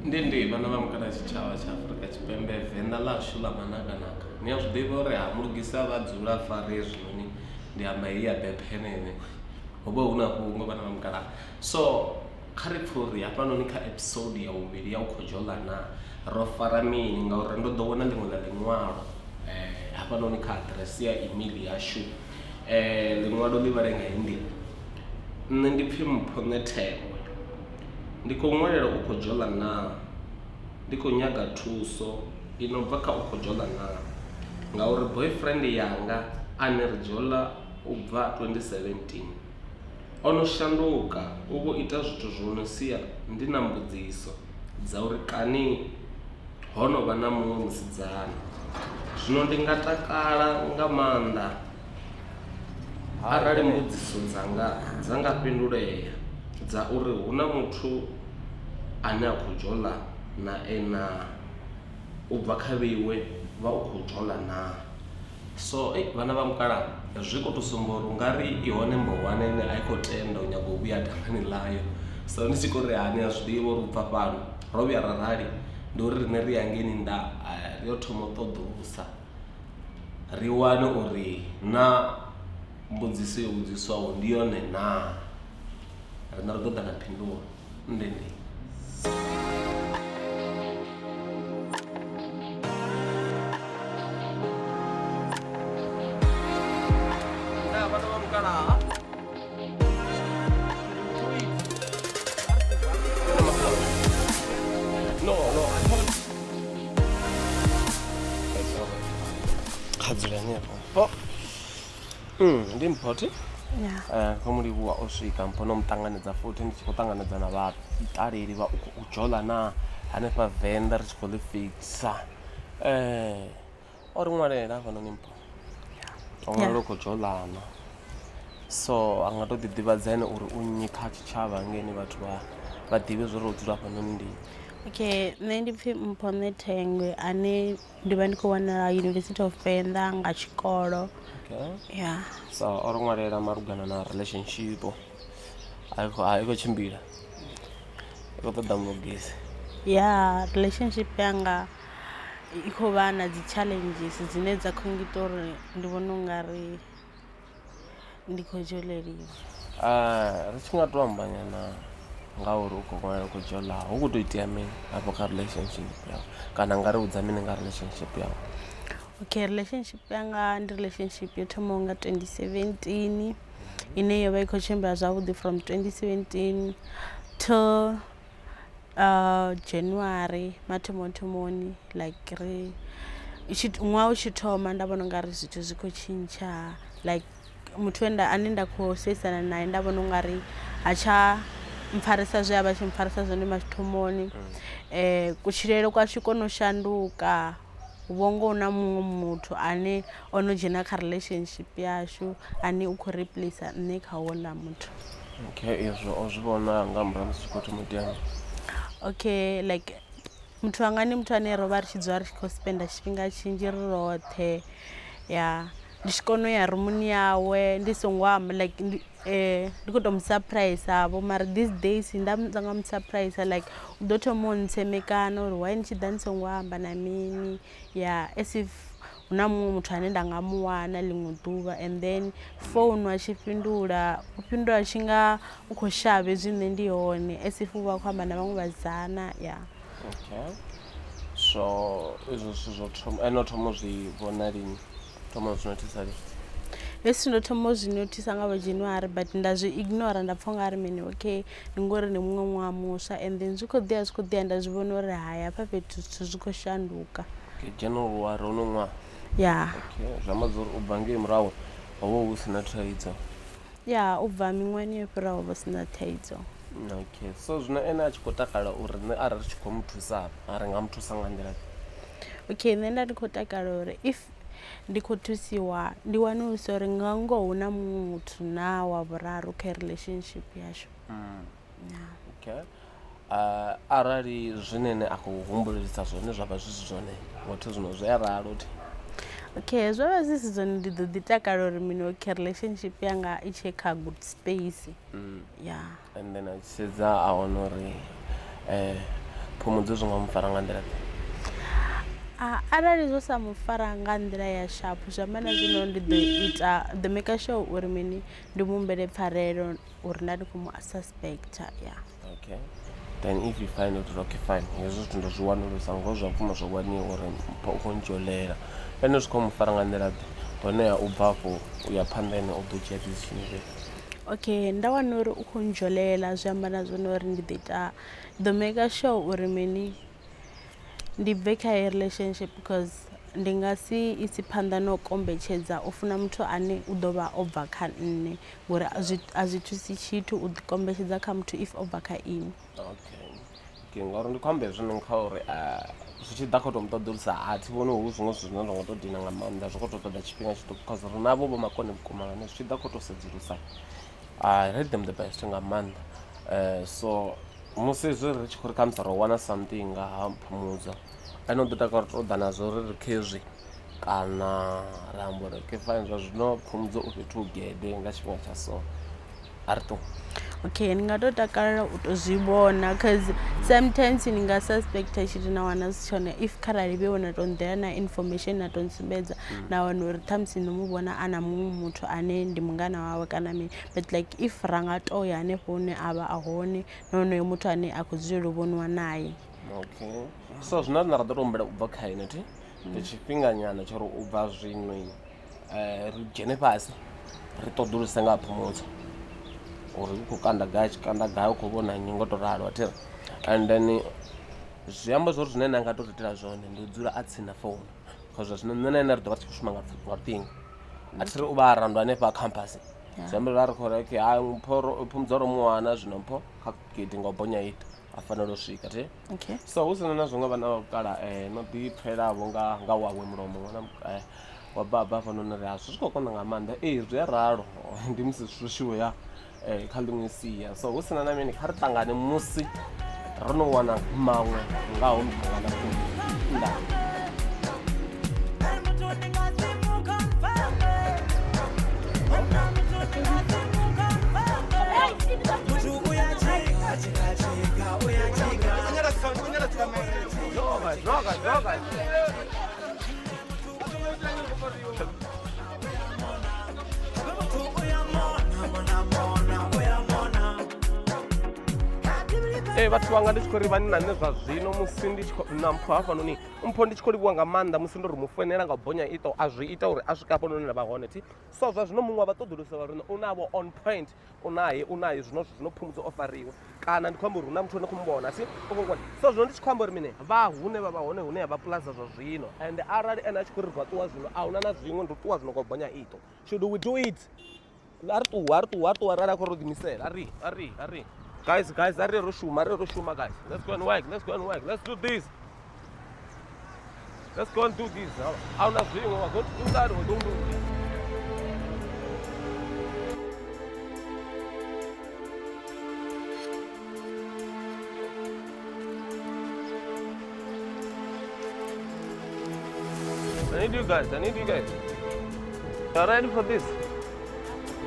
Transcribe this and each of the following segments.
Ndi ndi vhana vha mukala tshitshavha tsha Afrika Tshipembe Venḓa ḽashu ḽa manakanaka ni a zwi ḓivha uri ha mulugisa vha dzula fare hezwinoni ndi amba heyi ya bephenene hu vha hu na fhungo vhana vha mukalaha so kha ri pfhe uri hafhanoni kha episode ya vhuvhili ya u khou dzhola na ro fara mini ngauri ndo ḓo wana ḽiṅwe ḽa ḽiṅwalo hafhanoni kha aḓirese ya email yashu ḽiṅwalo ḽi vhale nga heyi nḓila nṋe ndi pfhi Mpho Ṋethengwe. Ndi khou ṅwalela u khou dzhola naa? Ndi khou nyaga thuso i no bva kha u khou dzhola naa? Ngauri boyfriend yanga ane ri dzhola u bva 2017 o no shanduka u vho ita zwithu zwo no sia ndi na mbudziso dza uri kani ho no vha na muṅwe musidzana. Zwino ndi nga takala nga maanḓa Arali mbudziso dzanga dza nga fhindulea dza uri hu na muthu ane a khou dzhola nae naa, u bva kha vheiwe vha u khou dzhola naa. So vhana vha mukalaha zwi khou tou sumba uri u nga ri i hone mbohwana ine a i khou tenda u nyaga u vhuya dangani ḽayo. So ndi tshi khou ri ha ni a zwi ḓivha uri u bva fhano ro vhuya ra rali ndi uri riṋe ri ya hangeini nnḓa ri yo thoma u ṱoḓulusa. Ri wane uri na mbudziso yo vhudziswaho ndi yone naa riṋe ri ḓo ḓa na phindulo nde ndi. Nda vhana vha mukalaha. No, no, I can't. Kha dzule hanefho. Oh. Ndi Mpho thi? Yeah. Kho mu livhuwa o swika Mpho no mu ṱanganedza futhi ndi tshi khou ṱanganedza na vhaṱaleli vha u khou dzhola na hanefha Venḓa ri tshi khou ḽi fikisa. O ri ṅwalela hafhanoni Mpho. O ṅwalela u khou dzhoḽana so a nga to ḓi ḓivhadza ene uri u nnyi kha tshitshavha hangeini vhathu vha vha ḓivhe zwori o dzula hafhanoni ndi nnyi. Okay nṋe ndi pfhi Mpho Ṋethengwe ane ndi vha ndi khou wanala University of Venḓa nga tshikolo Okay. ya. So o ri ṅwalela malugana na relationship a i khou a i khou tshimbila i khou ṱoḓa mulugisi. Ya relationship yanga i khou vha na dzi challenges dzine dza khou ngita uri ndi vhone u nga ri ndi khou dzholeliwa. Ri tshi nga to amba nyana nga uri u khou ṅwala u khou dzhola hu khou tou itea mini afho kha relationship yau kana nga ri vhudza mini nga relationship yau. Okay relationship yanga ndi relationship yo thomaho nga 2017 ine yo vha i khou tshimbila zwavhuḓi from 2017 till January mathomo thomoni like ri tshi ṅwaha u tshi thoma nda vhona ungari zwithu zwi kho tshintsha like muthu we nda ane nda kho seisana naye nda vhona ungari ha tsha mpfharisa zwe a vha tshi mpfharisa zwone mathomoni kutshilele kwashu kwo no shanduka. Hu vho ngo hu na muṅwe muthu ane o no dzhena kha relationship yashu ane u khou replacer nṋe kha houḽa muthu. Okay izwo o zwi vhona nga murahu ha musi zwi khou thoma u itea mini? Okay like muthu wanga ndi muthu ane ro vha ri tshi dzula ri tshi khou spender tshifhinga tshinzhi ri roṱhe ya ndi tshi kona u ya rumuni yawe ndi songo amba like ndi ndi khou tou mu surprise vho mara these days nda nga mu surprise like u ḓo thoma u ntsemekana uri why ni tshi ḓa ni songo amba na mini ya as if hu na muṅwe muthu ane nda nga mu wana ḽiṅwe ḓuvha and then founu a tshi fhindula u fhindula tshi nga u khou shavha hezwi nṋe ndi hone as if u vha a khou amba na vhaṅwe vhasidzana ya. Okay so izwo zwithu zwo thoma ene o thoma u zwi vhona lini? Thoma u zwi nothisa lini? Hezwi ndo thoma u zwi nothisa nga vho January but nda zwi ignora nda pfha ungari mini okay ndi ngori ndi muṅwe ṅwaha muswa and then zwi kho ḓiya zwi kho ḓiya nda zwi vhona uri hai hafha fhethu zwithu zwi khou shanduka. Okay, January hono ṅwaha? Ya. Okay, zwi amba zwori u bva ngei murahu ho vha hu si na thaidzo. Ya, u bva miṅwahani yo fhiraho ho vha hu si na thaidzo. Okay, so zwino ene a tshi khou takala uri nṋe arali ri tshi khou mu thusa ri nga mu thusa nga nḓila ḓe? Okay nṋe nda ndi khou takala uri if ndi khou thusiwa ndi wanulusa uri nga ngoho hu na muṅwe muthu naa wa vhuraru kha relationship yashu. Yeah. Okay. Arali zwine ene a khou humbulelisa zwone zwa vha zwi si zwone ngothi zwino zwi a ralo thi. Okay zwo vha zwi si zwone ndi ḓo ḓi takala uri mini okay relationship yanga i tshe kha good space. Yeah. And then a tshi sedza a wana uri Phumudzo zwi nga mu fara nga nḓila ḓe? Arali zwo sa mu fara nga nḓila ya sharp zwi amba na zwino ndi ḓo ita ḓo maker sure uri mini ndi mu humbele pfarelo uri nda ndi khou mu suspecta ya. Okay, then if you find out, okay fine, hezwo zwithu ndo zwi wanulusa ngoho zwa vhukuma zwo waniwa uri Mpho u khou ndzholela, ene zwi khou mu fara nga nḓila ḓe? Honeha u bva afho u ya phanḓa ene u ḓo dzhia decision ifhio? Okay, nda wana uri u khou ndzholela zwi amba na zwone uri ndi ḓo ita ḓo maker sure uri mini ndi bve kha heyi relationship because ndi nga si isi phanḓa na u kombetshedza u funa muthu ane u ḓo vha o bva kha nṋe ngori a zwi thusi tshithu u ḓi kombetshedza kha muthu if o bva kha inwi. Okay, okay, ngauri ndi khou amba hezwinoni kha uri zwi tshi ḓa kha u tou mu ṱoḓulusa a thi vhoni hu zwiṅwe zwithu zwine zwa nga tou dina nga maanḓa, zwi khou tou ṱoḓa tshifhinga tshiṱuku cause ri navho vho makone vhukuma vhane zwi tshi ḓa kha u tou sedzulusa I rate them the best nga maanḓa. So musi hezwi ri tshi khou ri khamusi ro wana something nga ha Phumudzo ene u ḓo takalela uri to ḓa nazwo ri ri khezwi kana ra amba uri okay fine zwa zwino Phumudzo u fhethu gede nga tshifhinga tsha so a ri ṱuwe. Okay, ndi nga to takalela u to zwi vhona cause sometimes ni nga suspecta tshithu na wana zwi si tshone if kharali vhe na to nḓela na information na to ntsumbedza na wana uri ṱhamusi ndo mu vhona a na muṅwe muthu ane ndi mungana wawe kana mini, but like if ra nga to ya hanefho hune a vha a hone na honoyo muthu ane a khou dzulela u vhoniwa naye. Okay, so zwine riṋe ra ḓo to humbela u bva kha ine thi ndi tshifhinga nyana tsha uri u bva zwino ri dzhene fhasi ri ṱoḓuluse nga ha Phumudzo uri u khou kanda gai tshikanda gai u khou vhona nnyi ngo to ralo a thi ri. And then zwi amba zwori zwine nṋe a nga to ri itela zwone ndi u dzula a tsini na founu cause zwa zwino nṋe na ene ri ḓo vha ri tshi khou shuma nga luṱingo a thi ri u vha a round hanefha campus zwi amba uri a ri khou ri okay hai Mpho Phumudzo ro mu wana zwino Mpho kha gidi nga u bonya iṱo a fanela u swika thi. Okay. So hu sina na zwiṅwe vhana vha vhukala no ḓi pfelavho nga nga wawe mulomo ṅwana wa baba hafhanoni ri a zwi khou konḓa nga maanḓa. Ee zwi a ralo ndi musi zwithu zwi tshi vho ya kha ḽiṅwe sia so hu sina na mini kha ri ṱangane musi ro no wana maṅwe ngaho muṱangana nda. Ee vhathu vhanga ndi tshi khou ri vhani na nṋe zwa zwino musi ndi tshi khou na Mpho hafhanoni Mpho ndi tshi khou livhuwa nga maanḓa musi ndo ri mu foinela nga u bonya iṱo a zwi ita uri a swike hafhanoni nda vha hone thi. So zwa zwino muṅwe wa vhaṱoḓulusa vha riṋe u navho on point u naye u naye zwino zwino Phumudzo o fariwa kana ndi khou amba uri hu na muthu ane khou mu vhona thi u khou vhona. So zwino ndi tshi khou amba uri mini vha hune vha vha hone hune ya vha plaza zwa zwino and arali ene a tshi khou ri ṱuwa zwino a huna na zwiṅwe ndi u ṱuwa zwino nga u bonya iṱo. Should we do it? A ri ṱuwa a ri ṱuwa a ri ṱuwa arali a khou ro ḓiimisela a ri a ri a ri guys guys a ri ro shuma a ri ro shuma guys let's go and work let's go and work let's do this let's go and do this. A huna zwiṅwe wa go do that or don't do it. I need you guys, I need you guys. You are ready for this?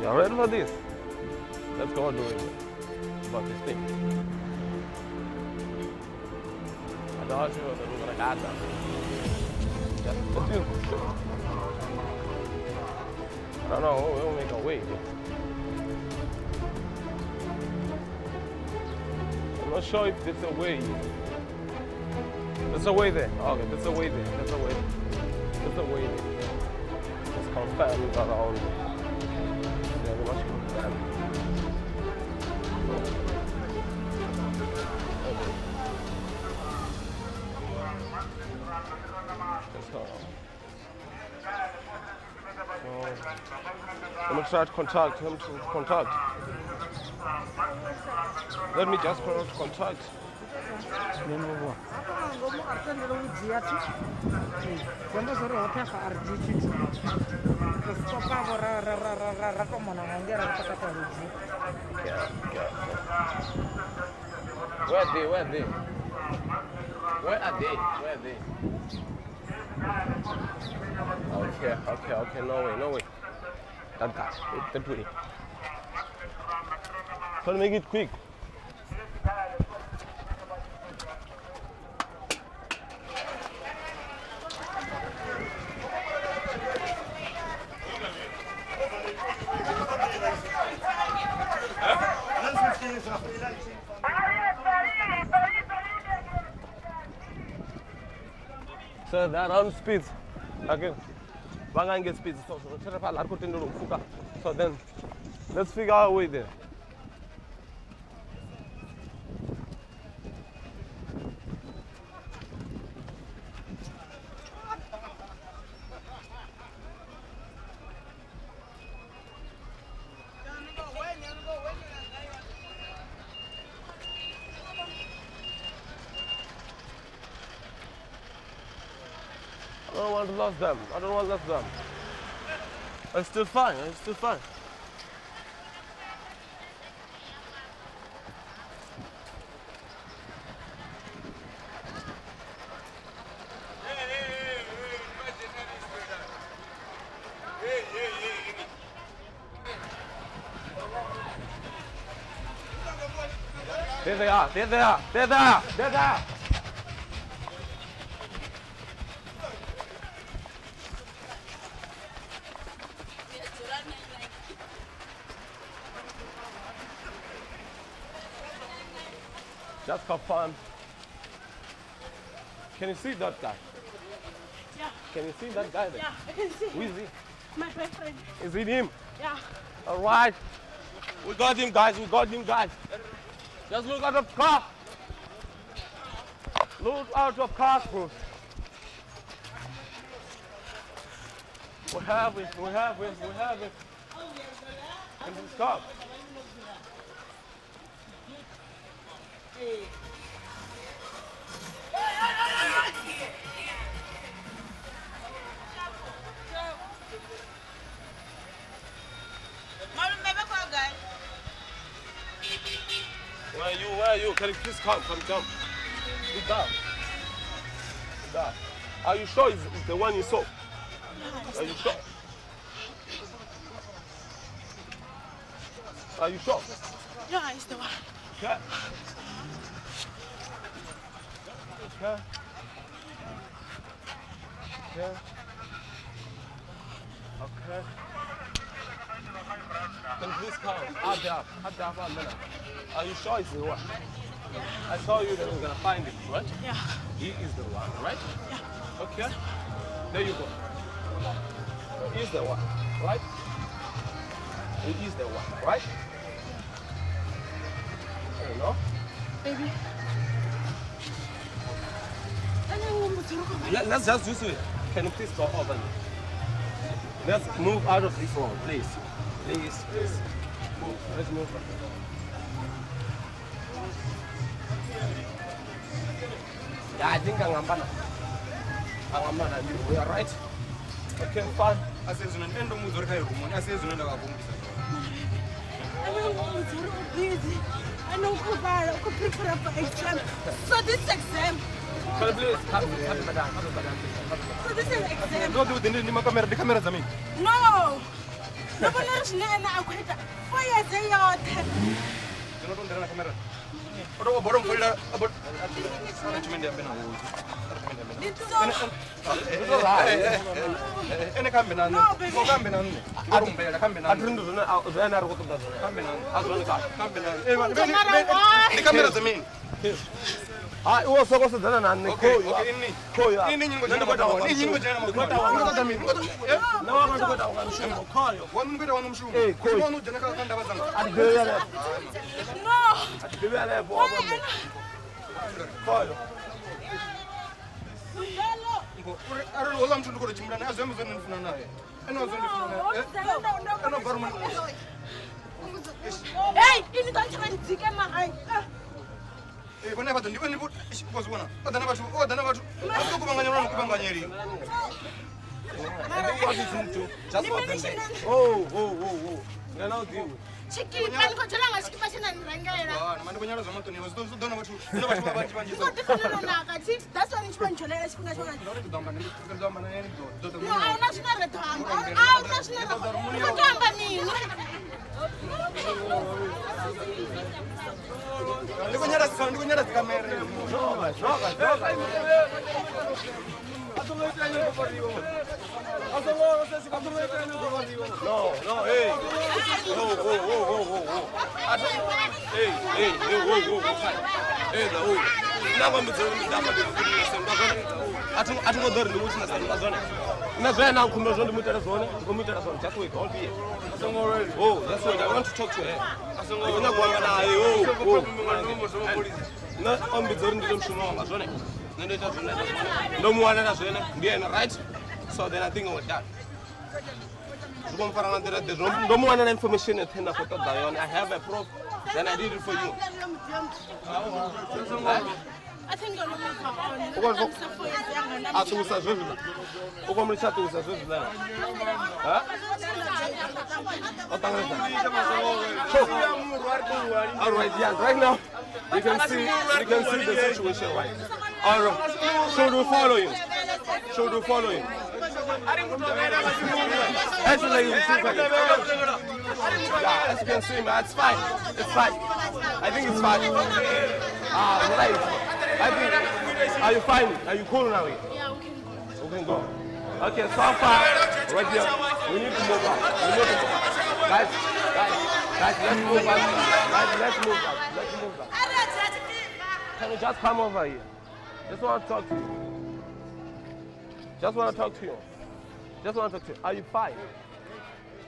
You are ready for this? Let's go and do it. About this thing. Adagio, ragazza. I don't know, we'll make a way. I'm not sure if there's a way. There's a way there. Okay, there's a way there. There's a way. There's a way there. Let's confirm around. Yeah, we must confirm. Okay. Let's go. So, let me try to contact. Let me try to contact. Let me just try to contact. Where are they? Where are they? Where are they? Where are they? Okay, okay, okay, no way, no way. That guy, that way. Try to make it quick. So they're around speeds. Okay. Vha nga nge speeds so so tshere fhaḽa ri khou tendelwa u pfuka. So then let's figure our way there. I don't want to lose them. I don't want to lose them. It's still fine. It's still fine. There they are. There they are. There they are. There they are. Just for fun. Can you see that guy? Yeah. Can you see that guy there? Yeah, I can see. Who is he? My boyfriend. Is it him? Yeah. All right. We got him, guys. We got him, guys. Just look out of car. Look out of cars, bro. We have it. We have it. We have it. In this car. Where are you? Where are you? Can you please come? Come down. Sit down. Sit down. Are you sure it's the one you saw? Are you sure? Are you sure? Yeah, it's the one. Okay. Okay. Okay. Okay. Can you please come? Are you sure it's the one? Yeah. I saw you that we're gonna find him, right? Yeah. He is the one, right? Yeah. Okay. There you go. He is the one, right? He is the one, right? I don't know. Baby. Let's just do it. Can you please go over? Let's move out of this one, please. Please, please. Move. Let's move. Yeah, I think I'm gonna. We are right. Okay, fine. I says no endo muzori kai room. I says no ndakakumbisa. I know prepare for exam. So this exam. Please, come, madam. So this is exam. No, do the camera, the camera za mimi. No. No bona re nna a khweta 4 years yothe. Ndino to ndira na camera. Odo bottom folder about arrangement ya bena wo. Ene kambe na nne. Ko kambe na nne. Ko kambe na nne. Atundu zona zona ri go toda zona. Kambe na nne. Azona ka. Kambe na nne. Ndi kamera za mimi. Ah, iwo soko sedzana na nne. Okay, okay, inni. Khoyo. Inni nyingo jana. Inni nyingo jana. Na wa ndo kota wa mshumo. Khoyo. Wanu ngweta wanu mshumo. Eh, khoyo. Wanu jana ka ndaba zanga. Adibeya le. No. Adibeya le bo. Khoyo. Ngo arali ola mthu ndiko tshimbila naye azwe mzwe ndifuna naye. Eno zwe ndifuna naye. Eno government. Hey, ini don't try to take my hand. Eh, bona batho ndi kozibona. Odana batho, odana batho. Aso kubanganya rona kubanganyeri. Just for the day. Oh, oh, oh, oh. Ngana udiwe. Tshikipa ni khou dzula nga tshikipa tshine ni rengela. Ah, na ndi nyala zwa matoni, zwo zwo dona batho, dona batho ba banji banji. Ndi khou ḓi naka, that's why ni tshi vho ntsholela tshifhinga tshoṱhe. Ndi ḓo amba, ndi ḓo amba na ene ḓo ḓo. No, a huna zwine ra ḓo amba. A huna zwine ra ḓo amba. Ni khou tou amba mini? Ndi khou nyala ndi khou nyala dzikamera. No, no, no. No, no, hey. Oh, oh, oh, oh, oh. Hey, hey, hey, oh, oh, oh. Hey, oh. Nṋe a vhambedza uri ndi ḓa hafha ndi gudisa ndi zwone. A thi a thi ngo ḓo ri ndi witness ndi zwone. Nṋe zwe ene a nkhumbela zwone ndi mu itele zwone, ndi khou mu itela zwone. Just wait, hold here. Oh, just wait. I want to talk to her. Ndi khou nyaga u amba naye. Oh, oh. Nṋe o mmbidza uri ndi ite mushumo wanga zwone. Nṋe ndo ita zwone ita zwone. Ndo mu wanela zwone ndi ene right? So then I think we're done. Zwi khou mpfara nga nḓila ḓe zwino ndo mu wanela information yoṱhe nda khou ṱoḓa yone. I have a proof. Then I did it for you. A ṱuwisa zwezwiḽa. U khou litsha a ṱuwisa zwezwiḽa. Ha? O ṱanganedza. All right, yeah, right now you can see the situation, right? All right. Should we follow him? Should we follow him? Actually, you see, yeah, as you can see, man, it's fine. It's fine. I think it's fine. Ah, right. I think. Are you fine? Are you cool now? Yeah, we can go. We can go. Okay, so far, right here, we need to move out. We need to move out. Guys, guys, guys, let's move out. Guys, let's move out. Let's move out. Can you just come over here? Just want to talk to you. Just want to talk to you. Just want to talk to you. Are you fine?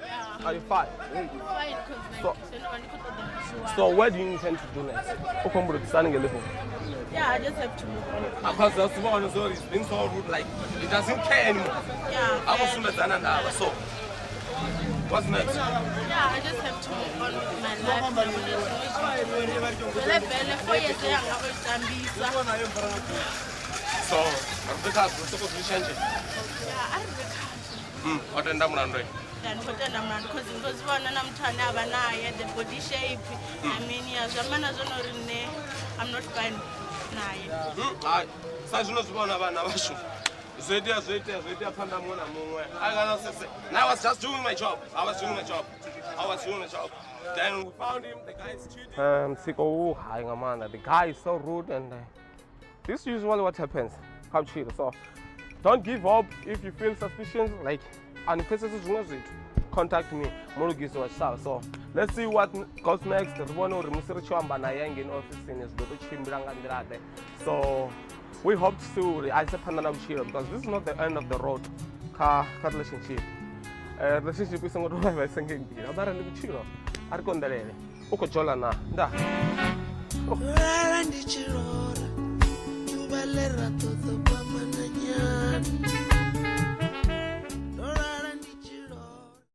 Yeah. Are you fine? Fine, because like, so, no, ndi khou ṱoḓa mushumo. So what do you intend to do next? Ukhombulisani ngelifo. Yeah, I just have to move on. Because that's one so he's being so rude, like he doesn't care anymore. Yeah. Akusumbedzana ndaba. So what's next? Yeah, I just have to move on with my life. Vele vele 4 years yanga vho tambisa. So ri khazwo soko zwi tshentshe. Yeah, a ri bve khazwo. O tenda mulandu. Yeah, ndi khou tenda mulandu cause ndo zwi vhona na muthu ane a vha naye, the body shape. I mean, yeah, zwi amba na zwone uri nṋe I'm not fine naye. Hayi, sa zwino zwi vhona vhana vhashu. Zwo itea zwo itea zwo itea phanḓa muṅwe na muṅwe. I gotta say, I was just doing my job. I was doing my job. I was doing my job. Then we found him. The guy is cheating. Siko u high nga maanḓa. The guy is so rude and this is usually what happens. Kha vhutshilo. So don't give up if you feel suspicions like ani pfesesi zwiṅwe zwithu. Contact me, Mulugisi wa tshitshavha. So let's see what goes next. Ri vhone uri musi ri tshi amba naye ngeni ofisini zwi ḓo to tshimbila nga nḓila ḓe. So we hope to see uri a ise phanḓa na vhutshilo because this is not the end of the road kha kha relationship. Relationship i songo tou vha vhaise ngei nḓila mara ndi vhutshilo a ri konḓelele u khou dzhola na nda. Lala ndi tshi lora ḓuvha ḽe ra ṱoḓa.